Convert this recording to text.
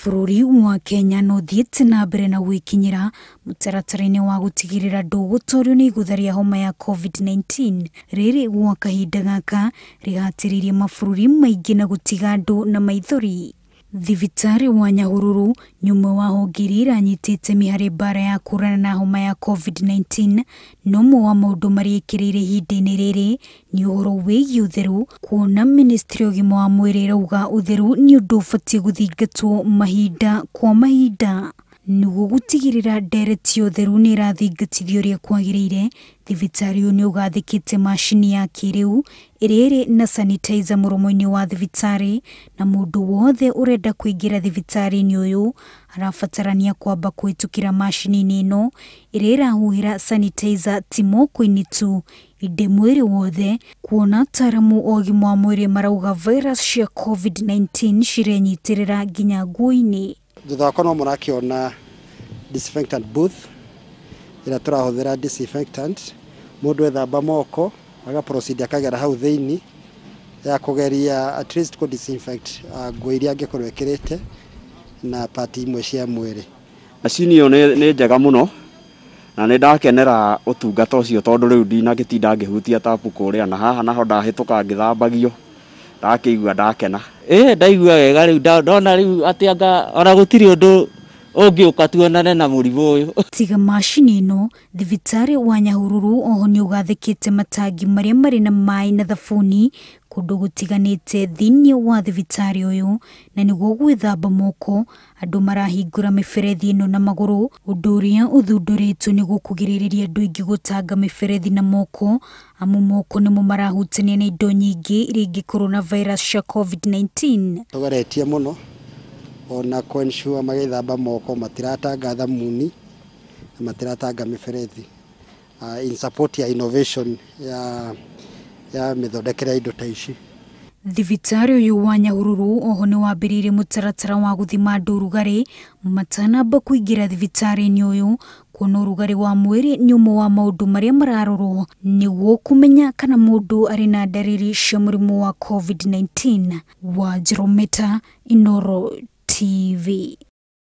Bũrũri wa Kenya no ũthiĩte na mbere na gwĩkinyĩra mũtaratara-inĩ wa gũtigĩrĩra ndũgũtorio nĩ igũtha rĩa homa ya COVID-19. Rĩrĩ gwa kahinda gaka rĩhatĩrĩirie mabũrũri maingĩ na gũtiga andũ na maithori. Thibitarĩ wa Nyahururu nĩ ũmwe wa honge iria iranyita itemi harĩ mbara ya kũhũrana na homa ya COVID-19, na ũmwe wa maũndũ marĩa ĩkĩrĩire ihinda-inĩ rĩrĩ nĩ ũhoro wĩgiĩ ũtheru, kuona ministry ya ũgima wa mwĩrĩ ĩrauga ũtheru nĩ ũndũ ũbatiĩ gũthingatwo mahinda kwa mahinda. Nĩguo gũtigĩrĩra ndereti ya ũtheru nĩ ĩrathingatithio ũrĩa kwagĩrĩire, thibitarĩ ũyũ nĩ ũgathĩkĩte macini ya kĩrĩu ĩrĩa ĩrĩ na sanitizer mũromo-inĩ wa thibitarĩ, na mũndũ wothe ũrenda kũingĩra thibitarĩ-inĩ ũyũ arabatarania kwamba kũhĩtũkĩra macini-inĩ ĩno ĩrĩa ĩrahuhĩra sanitizer ti moko-inĩ tu ĩndĩ mwĩrĩ wothe, kuona ataaramu a ũgima wa mwĩrĩ marauga virus cia COVID-19 cirenyitĩrĩra nginya nguo-inĩ. Thutha wakwa no mũrakĩona disinfectant booth ĩrĩa tũrahũthĩra disinfectant, mũndũ ethamba moko aga proceed akagera hau thĩinĩ ya kũgeria at least kũ disinfect nguo iria angĩkorwo ekĩrĩte na part imwe cia mwĩrĩ. Macini ĩyo nĩ njega mũno na nĩ ndakenera ũtungata ũcio tondũ rĩu ndinagĩtinda ngĩhutia tapu kũrĩa na haha naho ndahĩtũka ngĩthambagio ndakĩigua ndakena. Ndaigua wega rĩu ndona rĩu atĩ anga ona gũtirĩ ũndũ ũngĩũka tuonane na mũrimũ ũyũ. Tiga macini ĩno, thibitarĩ wa Nyahururu oho nĩ ũgathĩkĩte matangi marĩa marĩ na maĩ na thabuni kũndũ gũtiganĩte thĩinĩ wa thibitarĩ ũyũ, na nĩguo gwĩthamba moko andũ marahingũra mĩberethi ĩno na magũrũ, ũndũ ũrĩa ũthundũrĩtwo nĩguo kũgirĩrĩria andũ aingĩ gũtanga mĩberethi na moko, amu moko nĩmo marahutania na indo nyingĩ iria ingĩkorwo na virus cia COVID-19. Tũgeretie mũno ona kũ ensure magĩthamba moko matiratanga thamuni na matiratanga mĩberethi, in support ya innovation ya mĩthondekere ya indo ta ici. Thibitarĩ ũyũ wa Nyahururu oho nĩ wambĩrĩirie mũtaratara wa gũthima andũ ũrugarĩ matanamba kũingĩra thibitarĩ-inĩ ũyũ, kuona ũrugarĩ wa mwĩrĩ nĩ ũmwe wa maũndũ marĩa mararorwo nĩguo kũmenya kana mũndũ arĩ na ndariri cia mũrimũ wa COVID-19. Wanjirũ Meta, Inooro TV.